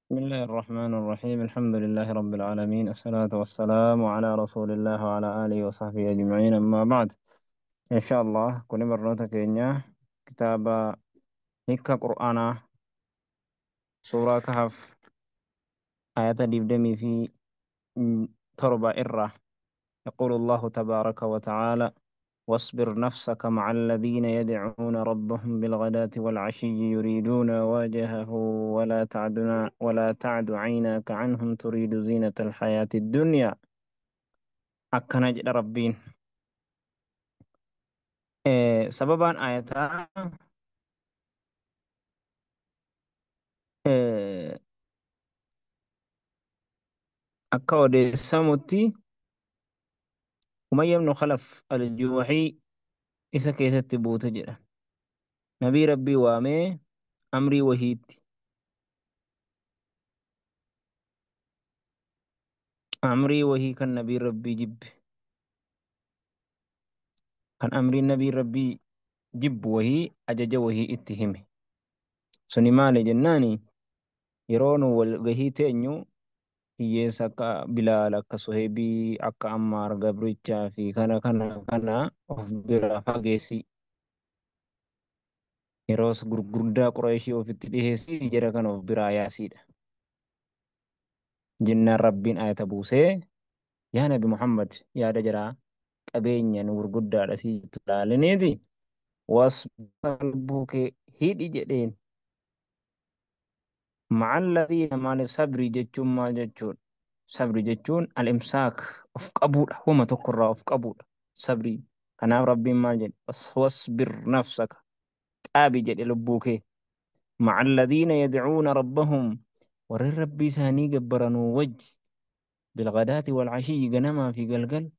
بسم الله الرحمن الرحيم. الحمد لله رب العالمين، الصلاة والسلام على رسول الله وعلى آله وصحبه أجمعين، أما بعد. إن شاء الله كل مرة كينيا كتاب هيك قرآن سورة كهف آيات دبدمي في تربة إرة. يقول الله تبارك وتعالى: واصبر نفسك مع الذين يدعون ربهم بالغداة والعشي يريدون وجهه ولا تعد عيناك عنهم تريد زينة الحياة الدنيا. أكنا جد ربين. إيه سببا آياتا. إيه أكا وديساموتي أمية بن خلف الجوحي إسا كيست بوت جرا نبي ربي وامي أمري وهيت أمري وهي كان نبي ربي جب كان أمري النبي ربي جب وهي أجج وهي اتهمه سني مالي جناني يرون والغهي تنيو hiyyeessa akka Bilaal, akka Suheebii, akka Ammaar Gabrichaa fi kana kana kana of bira fageessi. Yeroos gurguddaa Qureeshii ofitti dhiheessii jara kana of biraa yaasiidha. Jennaan Rabbiin ayata buusee, yaa Nabi Muhammad, yaada jaraa qabeenya nu gurguddaadha sii ilaaliniiti. Wasbir lubbuu kee hidhi jedheen. Ma'alladhiina maaliif sabrii jechuun maal jechuudha? Sabri jechuun al-imsaak of qabuudha. Homa tokkorraa of qabuudha. Sabrii. Kanaaf Rabbiin maal jedhe? Wasbir nafsaka. Qaabi jedhe lubbuu kee. Ma'alladhiina yadcuuna rabbahum. Warreen rabbii isaanii gabbaranuu wajji. Bilghadaati walcashiyyi ganamaa fi galgal.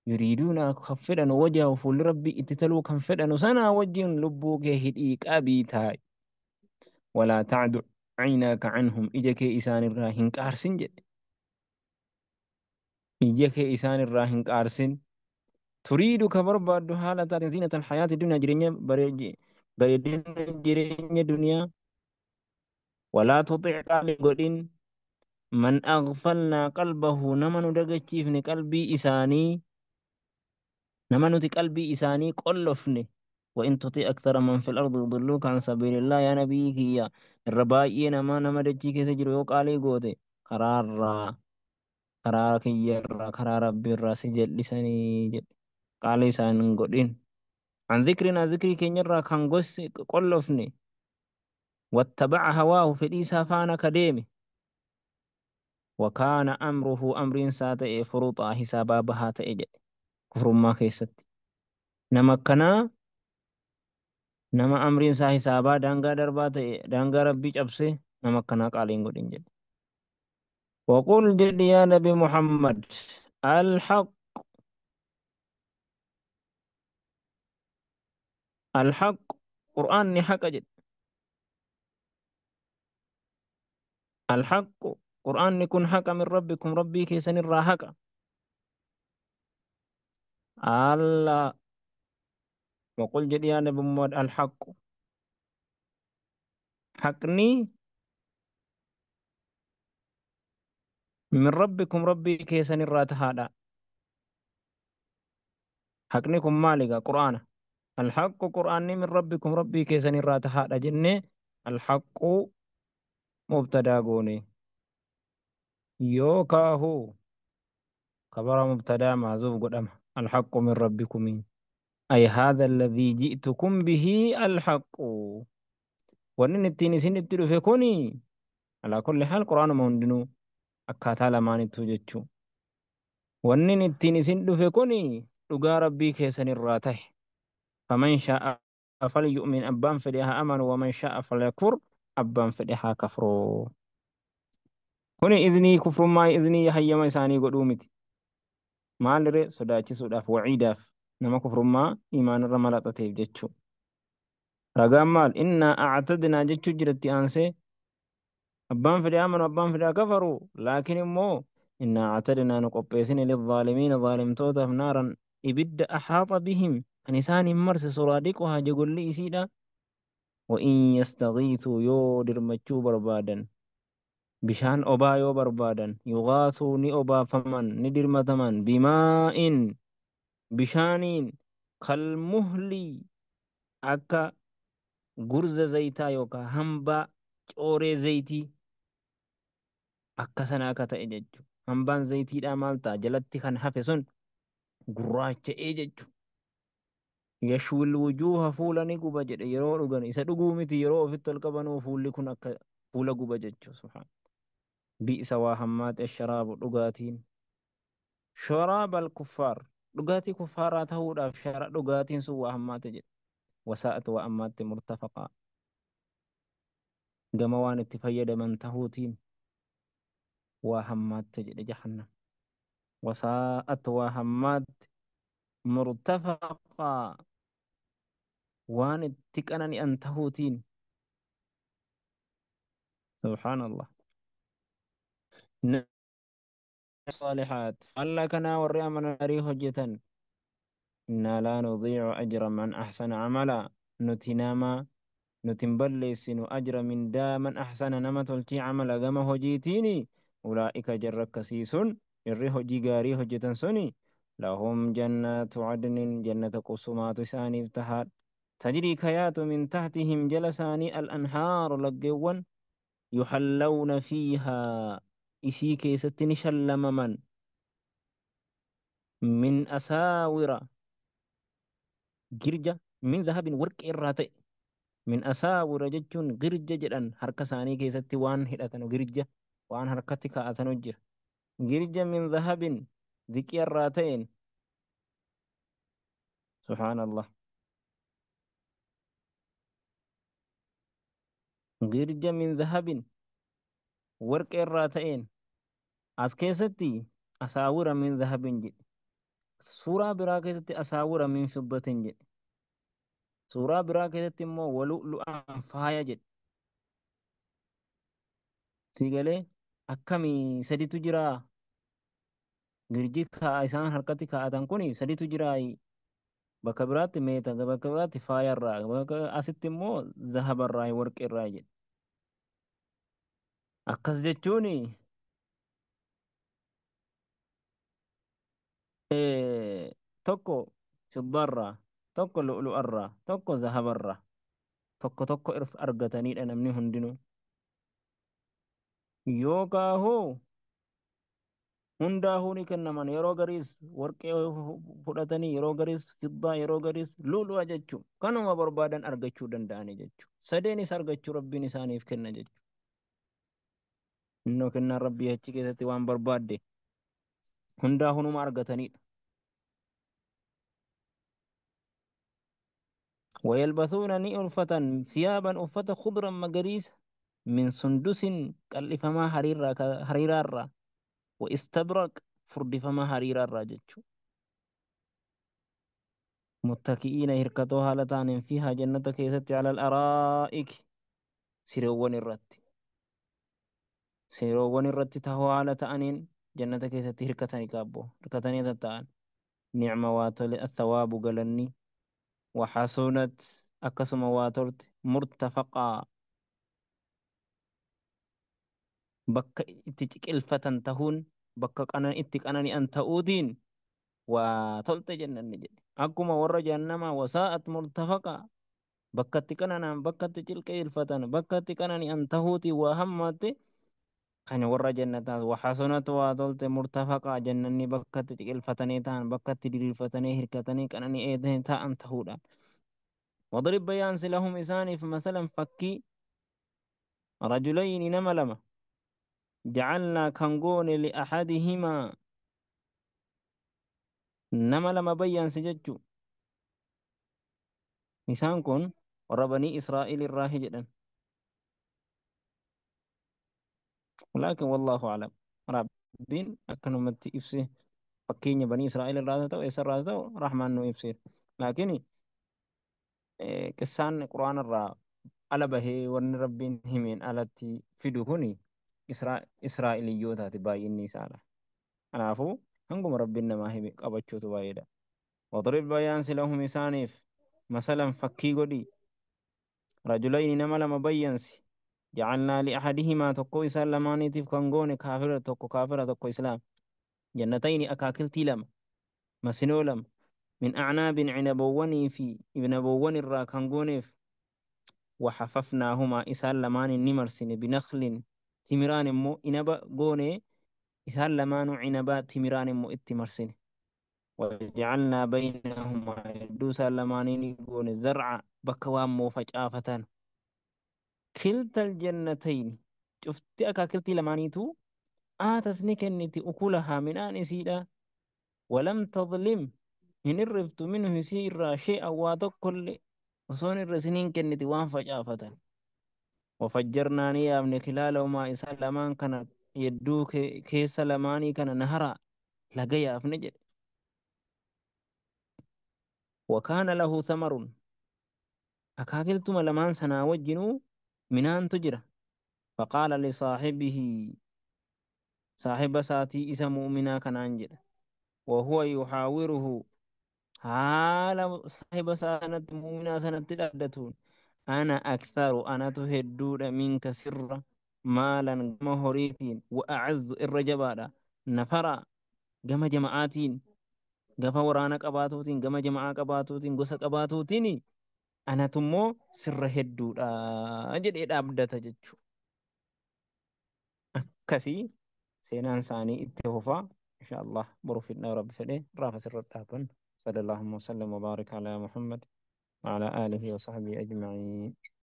Yuriiduuna kan fedhanu wajahu fuulli rabbii itti taluu kan fedhanu sanaa wajjin lubbuu kee hidhii qabii taa'i. Walaa tacdu عيناك عنهم إجا كي إسان الراهن قارسن جد إجا كي إسان الراهن قارسن تريد كبرباد حالة زينة الحياة الدنيا جرينيا بريدين جرينيا دنيا ولا تطيع قال قدين من أغفلنا قلبه نمن دقشيفني قلبي إساني نمن قلبي إساني قلفني وإن تطيع أكثر من في الأرض يضلوك عن سبيل الله يا نبيك يا الربائي نما نما دجي كيس جرو يوك علي غوتي قرار قرار كير قرار ربي الراس جل لساني جل قال لسان غودين عن ذكرنا ذكري كينيرا كان غوس قلفني واتبع هواه في الإيسا فانا كديمي وكان أمره أمر سات فروطا حسابا بها تأجل كفر ما كيست نما كنا nama amriin isaa hisaabaa daangaa darbaa ta'e daangaa rabbii cabse nama akkanaa qaaliin godhin jedhe. Waqul jedhi yaa Nabi Muhammad alhaq alhaq qur'aanni haqa jedhe. Alhaq qur'aanni kun haqa min rabbikum rabbii keessanirraa haqa. Allah وقل جدي يا نبي محمد الحق حقني من ربكم ربي كيسن الرات هذا حقنيكم مالك قرآن الحق قرآن من ربكم ربي كيسن الرات هذا جنة الحق مبتدا غوني يوكاهو خبر مبتدا معذوف قدام الحق من ربكم أي هذا الذي جئتكم به الحق ونن التيني سن التلفكوني على كل حال قرآن مهندنو أكاتا لمان توجتشو ونن التيني سن التلفكوني لقى ربي كيسن الراته فمن شاء فليؤمن أبان فليها أمن ومن شاء فليكفر أبان فليها كفرو هني إذني كفر ما إذني يحيى ما إساني قدومتي ما لري صداتي صداف وعيداف nama kufrummaa imaanarra malaxateef jechuu. Ragaan maal? Innaa actadnaa jechuu jiratti aansee abbaan fedhe amanu abbaan fedhe kafaru laakiin immoo innaa actadnaa nu qopheessine lilzaalimiina zaalimtootaaf naaran ibidda axaaxa bihim kan isaan hin marse suraadiquhaa jegolli isiidha. وإن يستغيثوا yoo dirmachuu barbaadan Bishaan obaa yoo barbaadan yugaasuu ni obaafaman ni dirmataman bimaa'in bishaaniin kalmuhlii akka gurza zayitaa yookaan hambaa cooree zayitii akka sana akka ta'e jechuudha. Hambaan zayitiidhaa maal ta'a? Jalatti kan hafe sun gurraacha'ee jechuudha. Yashwil wujuuha fuula ni guba jedhe yeroo dhugan isa dhuguu miti yeroo ofitti ol qabanuu fuulli kun akka fuula guba jechuudha. Subhaan. Bi'isa waa hammaate sharaabu dhugaatiin. Sharaaba al-kuffaar dhugaatii kuffaaraa ta'uudhaaf shara dhugaatiin sun waa hammaate jedhe. Wasaa'at waa ammaatte murtafaqaa. Gama waan itti fayyadaman tahuutiin waa hammaatte jedhe jahannam. Wasaa'at waa hammaatte murtafaqaa waan itti qanani'an tahuutiin. Subhaanallah. Saalihaat alla kanaa warri amananii hojjetan innaa laa nudiicu ajra man ahsana camala nuti nama nuti hin balleessinu ajra mindaa man ahsana nama tolchii camala gama hojiitiini ulaa'ika jarra akkasii sun irri hojii gaarii hojjetan suni lahum jannaatu cadnin jannata qubsumaatu isaaniif tahaadha tajrii kayaatu min tahtihim jala isaanii al-anhaaru laggeewwan yuhallawna fiihaa isii keessatti ni shallamaman min asaawira girja min dhahabin warqee irraa ta'e min asaawira jechuun girja jedhan harka isaanii keessatti waan hidhatanu girja waan harkatti kaa'atanu jira girja min dhahabin dhiqii irraa ta'een subhaanallah girja min dhahabin warqee irraa ta'een as keessatti asaawira min dhahabin jedhe suuraa biraa keessatti asaawira min fiddatin jedhe suuraa biraa keessatti immoo walu'lu'aan faaya jedhe si galee akkamii saditu jiraa girji kaa isaan harkatti kaa'atan kun saditu jiraa bakka biraatti meeta bakka biraatti faayarraa bakka asitti immoo zahabarraa warqeerraa jedhe akkas jechuun tokko fiddaarraa tokko lu'lu'arraa tokko zahabarraa tokko tokko argataniidha namni hundinuu yookaahuu hundaahuu ni kennaman yeroo gariis warqee fudhatanii yeroo gariis fiddaa yeroo gariis lu'lu'a jechuu kanuma barbaadan argachuu danda'anii jechuu sadeenis argachuu rabbiin isaaniif kenna jechuu innoo kennaan rabbii achi keessatti waan barbaadde hundaa hunuma argataniidha. ويلبسون ني ألفة ثيابا أفة خضرا مقريس من سندس قلفما حريرا حريرا واستبرق فردفما حريرا راجتشو متكئين هركتوها لتان فيها جنة كيست على الأرائك سيروون الرت سيروون الرت تهو على تأنين جنة كيست هركتني كابو هركتني تتان نعم واتل الثواب قلني وحسنت أكسم واترت مرتفقا bakka itti ciqilfatan tahuun bakka itti qanani'an ta'uutiin waa tolte jennanni jedhe akkuma warra jahannamaa wasaa'at murtafaqa bakka itti qananaan bakka itti cilqeelfatan bakka itti qanani'an tahuutiin waa hammaatte kan warra jannataas waxasunat waa tolte murtafaqa jannanni bakka itti ciqilfatanii ta'an bakka itti diriirfatanii hirkatanii qanani'ee ta'an tahuudhaan واضرب بيان لهم إسانف مثلا فكي رجلين نما لما جعلنا كنغون لأحدهما نما لما بيان سججو إنسان كن وربني إسرائيل الراهي جدا ولكن والله أعلم ربين أكنوا متي إفسي فكين بني إسرائيل الراهي تو إسر راهي رحمن نو إفسير لكن قصان قرآن الرا على به ون ربين همين على في دكوني إسرائيليوتات بايني سالة أنافو هنقوم ربنا ما هي قبچوت بايدا وضرب بيان لهم إسانيف مثلا فكي قدي رجلين نما لما بينسي Jacalnaa li'ahadihimaa tokko isaan lamaaniitiif kan goone kaafira tokko kaafira tokko islaam. Jannatayni akaakiltii lama masinoo lama min acnaabin cinabowwanii fi inabowwan irraa kan gooneef وحففناهما إسان لمان نمرسن بنخل تمران مو إنبا غوني إسان لمان عنبا تمران مو اتمرسن وجعلنا بينهما دوسا لمانين غوني زرع بكوام مو فجافتان كلتا الجنتين شفت أكا كلتي لمانيتو آتت نكنتي أكلها من آن ولم تظلم إن الرفت منه سيرا شيئا وتكل osoon irra isiniin kenniti waan facaafatan. Wafajjarnaa ni yaabne kilaalahuma isaan lamaan kana hedduu keessa lamaanii kana nahara laga yaafne jedhe. Wakaana lahu thamarun akaakiltuma lamaan sanaa wajjinuu minaantu jira. Faqaala lisaaxibihi saaxiba isaatii isa mu'minaa kanaan jedha. Wahuwa yuxaawiruhu haala saahiba isaa sanatti mu'minaa sanatti dhaaddatuun ana aktharu anatu hedduudha minka sirra maalan gama horiitiin wa a'azzu irra jabaadha nafara gama jama'aatiin gafa waraana qabaatuutiin gama jama'aa qabaatuutiin gosa qabaatuutiin anatummoo sirra hedduudha jedhee dhaabbata jechuudha. Akkasii seenaan isaanii itti fufaa insha Allah boru fidnaa rabbi fedhee raafa sirra dhaabbanna. صلى الله وسلم وبارك على محمد وعلى آله وصحبه أجمعين.